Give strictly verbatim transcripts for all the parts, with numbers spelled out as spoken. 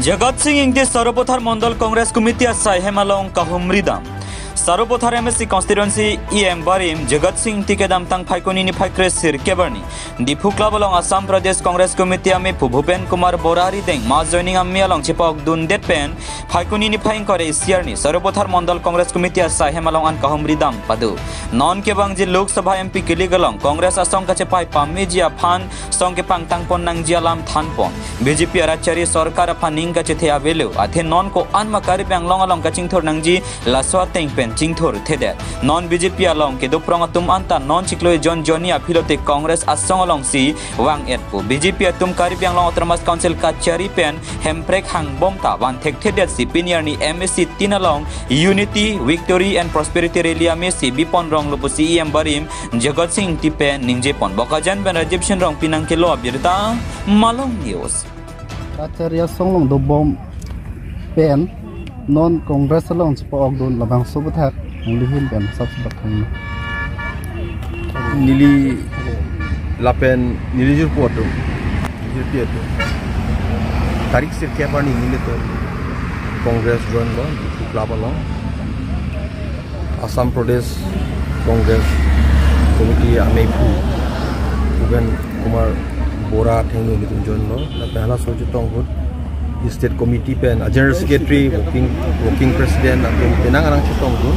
Jagat Sing Ingti Sarupathar Mondol Congress Committee asai hem along kahumri dam. Sarupathar M A C constituency E M barim Jagat Sing Ingti kedamtang Phaikuni niphai kre sirkep arni Diphu Club along Assam Pradesh Congress Committee amephu Bhupen Kumar Bora arideng mass joining amei along chepa-okdundet pen Phaikuni niphai ingkoi ra isi arni Sarupathar Mondol Congress Committee asai hem along an kahumri dam pado. Non kevangji Lok Sabha M P kilik along Congress asong kachepai pameji aphan song kepangtang pon nangji alam than pon. B J P arat chari sorkar aphan ning kachethe avelo. Athe non ko-an ma Karbi Anglong along kachingthur nangji, laso ateng pen chingthur thedet. Non B J P along kedo prong atum anta non chiklo ejon jonni aphi lote Congress asong alongsi vang-etpo. B J P atum Karbi Anglong Autonomous Council kachari pen Hemprek hangbom ta van thekthedet si pini arni M A C tin along Unity, Victory and Prosperity Rally amei si bipon ronglo pusi E M barim Jagat Sing Ingti pen ningje pon. Bokajan pen Rajiv Shin Rongpi nangkelo abirta, Malong News. Kachari asong along dobom pen non Congress along chepa-okdun labangso aputhak nanglihin pen sap sibak kang. Neli lapen neli jirpo atum, jirpi atum, tarik sirkep arni nelitum Congress join lo, Diphu Club along. Assam Pradesh Congress Committee amephu Bhupen Kumar Bora athengno nelitum join lo. Lapen halaso chetong ahut State Committee pen a General Secretary, working, working President atum penang anang chetongdun.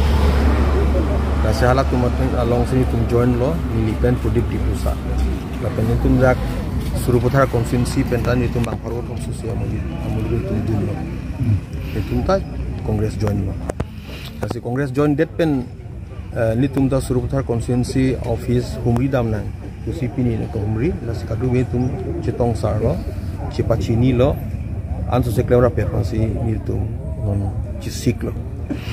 Lasi halatum atum alongsi nelitum join lo, neli pen Pradip Diphusa. Lapen nelitum dak Sarupathar constituency pen ta nelitum bang pharo atum susi amuli, amuli nelitum dunlo. Nelitum ta Congress join lo. Lasi Congress join det pen, eh, nelitum ta Sarupathar constituency office humri dam nang pusi pini nangkahumri, lasi kadokave atum chetongsarlo, chepachinilo, anso seklem rapet pensi nelitum non chesiklo.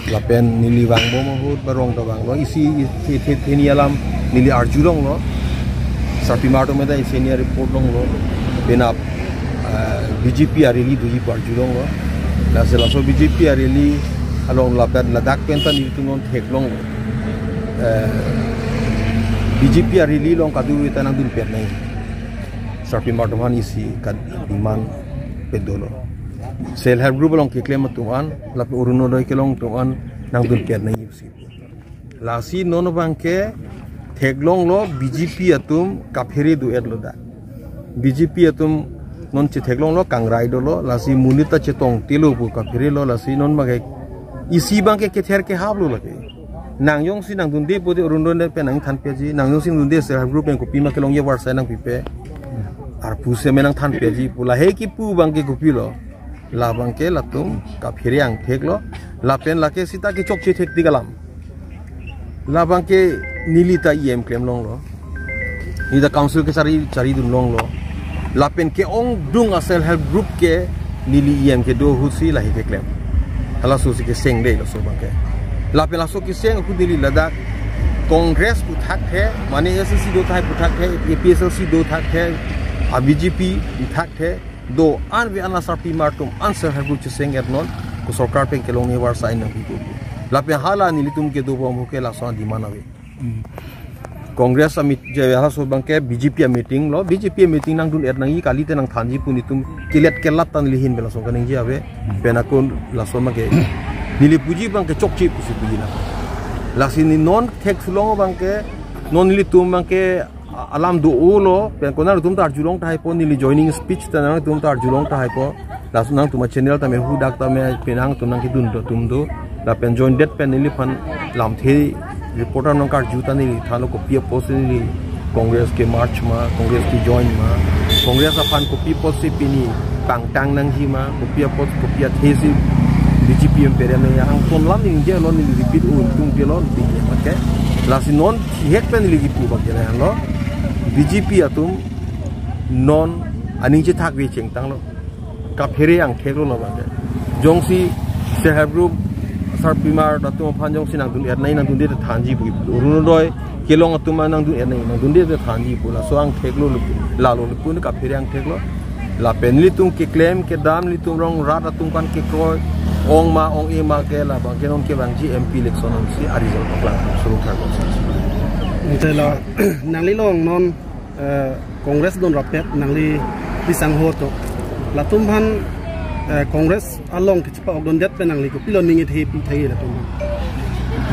Lapen neli vangbom ahut ba rong ta vanglo, isi the, the, theni alam neli arjulonglo, sarpimar atum ta isi neli report longlo, penap, eh, B J P a-rally doji pu arjulonglo. Lasi laso B J P a-rally along lapen ladak pen ta nelitum non theklonglo. Eh, B J P a-rally along kadokave ta nangdunpet nang. Sarpimar atum aphan isi ka-demand pet dolo. Self help group along keklem atum an, lapen Orunodoi kelong atum an nangdunpet nang isi. Lasi non abangke theklonglo B J P atum kaphere do-etlo dak. B J P atum non chetheklonglo kangrai dolo, lasi monit ta chetongtelo pu kapherelo, lasi non abangke isi abangke kether kehaplo lake. Nang jongsi nangdunde pute Orunodoi pen nangthanpeji, nang jongsi nangdunde self help group pen kopima kelongji avarsai nangpipe. Arpu seme nangthanpeji pu lahei kipu abangke kopilo. Labangke latum kaphere angtheklo. Lapen lake sita kechokche thektik alam. Labangke neli ta E M klemlonglo. Neli ta council kachari, charidunlonglo. Lapen ke-ongdung a self help group ke neli E M kedo ahutsi lahei keklem. Halaso si kesengde laso abangke. Lapen laso keseng ahut neli ladak Congress puthak the, mane A S D C do tahai puthak the, A P H L C do thak the, a B J P puthak the, do-an ave-an asarpimar atum an self help group cheseng-et non, ko sorkar pen kelongji avarsai nangpipo. Lapen hala nelitum kedobom ahut ke laso a-demand ave. Hmm. Congress amit je halaso abangke B J P a-meeting lo, B J P a-meeting nangdun-et nangji, kalite nangthanji pu nelitum kelet kelat ta nelihin pen laso kaningje ave. Hmm. Pen akun laso abangke neli puji abangke chokche pusi puji nang. Lasi neli non thek sulong abangke, non nelitum abangke a-, alam do-olo, pen konat atum ta arjulong tahaipo, neli joining speech ta nangtum ta arjulong tahaipo. Las nangtum a-channel tame hudak tame penang atum nangkedun do atum do. Lapen join det pen neliphan lamthe reporter nangkarju ta neli thanlo kopi apotsi neli Congress ke merge ma, Congress ke join ma, Congress aphan kopi apotsi pini pangtang nangji ma, kopi apot kopi athesi B J P pen pere nangji, angton alam ningjelo, neli repeat un-tung jelo, neli ke. Lasi non thihek pen neli kipu abangke lahelo. B J P atum non aning chethak ave chengtanglo. Kaphere angtheklo labangke. Jongsi self help group asarpimar atum aphan jongsi nangdun-et nangji, nangdunde ta thanji pu. Orunodoi kelong atum an nangdun-et nangji, nangdunde ta thanji pu. Laso angtheklo, lalo lapu kaphere angtheklo. Lapen nelitum keklem kedam, nelitum rong rat atum aphan kekroi ong ma ong-e ma ke labangke non kevangji M P election ansi a-result paklang Sarupathar constituency. Ante la nanglilong non, eh, Congress don rapet nangli pisang ho to. Latum aphan Eh, Congress along kechepa-okdundet pen nangli kopilo ning kethe pi thai latum?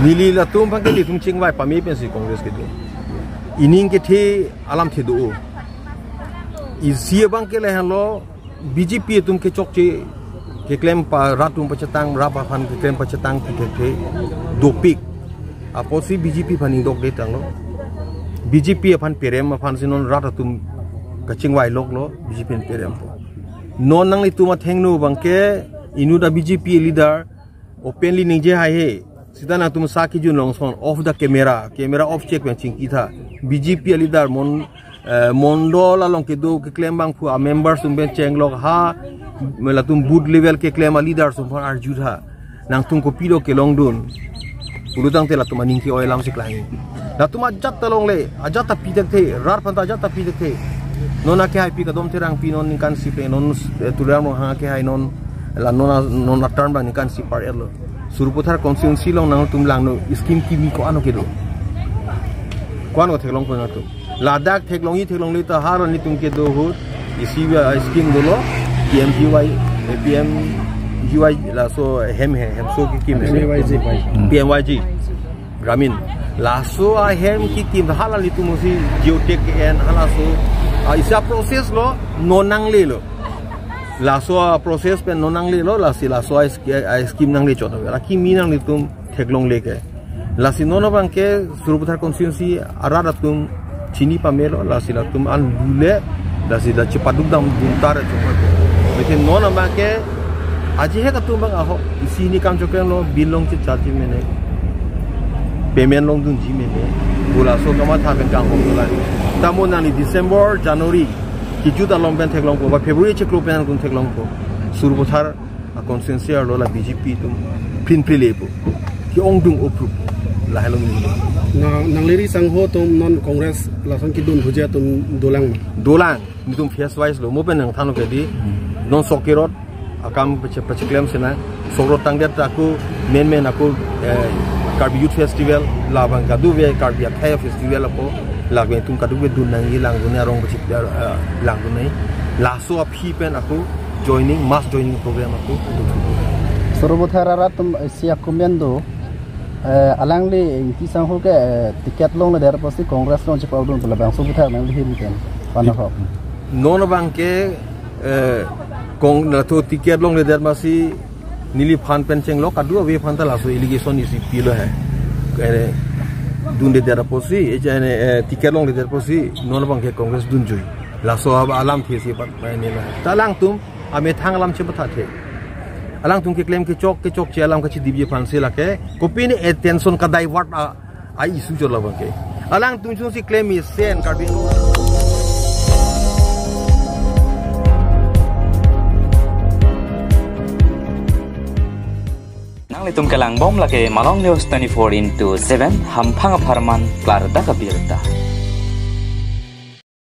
Neli latum aphan ke nelitum chingvai pame pensi Congress kedo. Ining kethe alamthe do. Isi abang ke lahenlo, B J P atum kechokche keklem pa rat atum pachetang, rat aphan keklem pachetang pi kethe dopik. Apotsi B J P aphan ingdok detanglo. B J P aphan perem aphansi non rat atum kachingvai loklo, B J P aphan perempo. Non nanglitum athengno abang ke inut a B J P leader openly ningje haihe. Sita nangtum sa kijun longson, off the camera, camera off chek pen chingki tha. B J P leader mon, eh, mondol along kedo keklem abangphu a members atum pen chenglok ha, latum booth level keklem a leaders atum aphan arju tha. Nangtum kopilo kelongdun pulo tangte latum aning ke-oi alamsi klang. Latum ajat ta longle, ajat ta pi thekthe, rat aphan ta ajat ta pi thekthe. Non akehai pi Kadom Terangpi non ningkan isi pen, non, eh, Tuliram Ronghang akehai non, la non a, non a term abang ningkan isi par-etlo. Sarupathar constituency along nangtum langno scheme kimi ko-an kedo? Ko-an theklongpo nangtum? Ladak theklongji theklongle ta hala nelitum kedo ahut isi, ah, scheme dolo, P M G Y, eh, P M G Y laso hem he, hemso kekim he. P M Y G. P M Y G. Gramin. Laso ahem kekim hala nelitum si geotag en halaso, ah, isi a-process lo, non nanglelo. Laso a-process pen non nanglelo, lasi laso a-sch-, a-scheme nangle chot. La kimi nanglitum theklongle ke. Lasi non abang ke Sarupathar constituency arat atum chini pamelo, lasi latum an lule, lasi la chepaduk dam dun tar chot. Mete non abang ke aji he katum abang ahok, isi ni kam chokeng lo, bill long checharge mene, payment longdunji mene, bula so kamatha pen kang hok dolang. Tamo nangli December, January, kejut along pen theklongpo, ba February chiklo pen nangtum theklongpo. Sarupathar a-constituency arlo la B J P atum prinpri lepo. Ke-ongdung oprup. Lahelo neli. Na, nangli ri sangho atum non Congress lason kedun thuji atum dolang ma? Dolang. Nelitum phase wise lo. Mo pen nangthanlo ke di. Non sok kerot akam pache-, pacheklem sena. Sok rot tangdet ako menmen ako, eh, Karbi Youth Festival, labang kadokave Karbi akhei festival ako, labang atum kadokave dun nangji, langdun arong pachik, eh, langdun nai. Laso aphi pen ako joining, mass joining program ako. Sarupathar arat atum isi a-comment do, eh, alangli Ingti sangho ke, eh, ticket longledet apotsi Congress along chepa-okdun pu labangso aputhak nangli him pen panahok. Non abang ke, eh, kong na to ticket longledet masi neliphan pen chenglok, kadokave aphan ta laso allegation isi pilo he. Eh, dundedet apotsi, eh, jane, eh, ticket longledet apotsi, non abang ke Congress dunjui. Laso ab-, alamthe si pat main nila. Ta alangtum amethang alam chepathathe. Alangtum keklem kechok, kechokche alam kachidipji aphansi lake kopine attention ka-divert a, a-issue chot labang ke. Alangtum chungsi klem isen Karbi Anglong. Nanglitum kelangbom lake Malong News twenty-four into seven, hamphang apharman klardak abirta.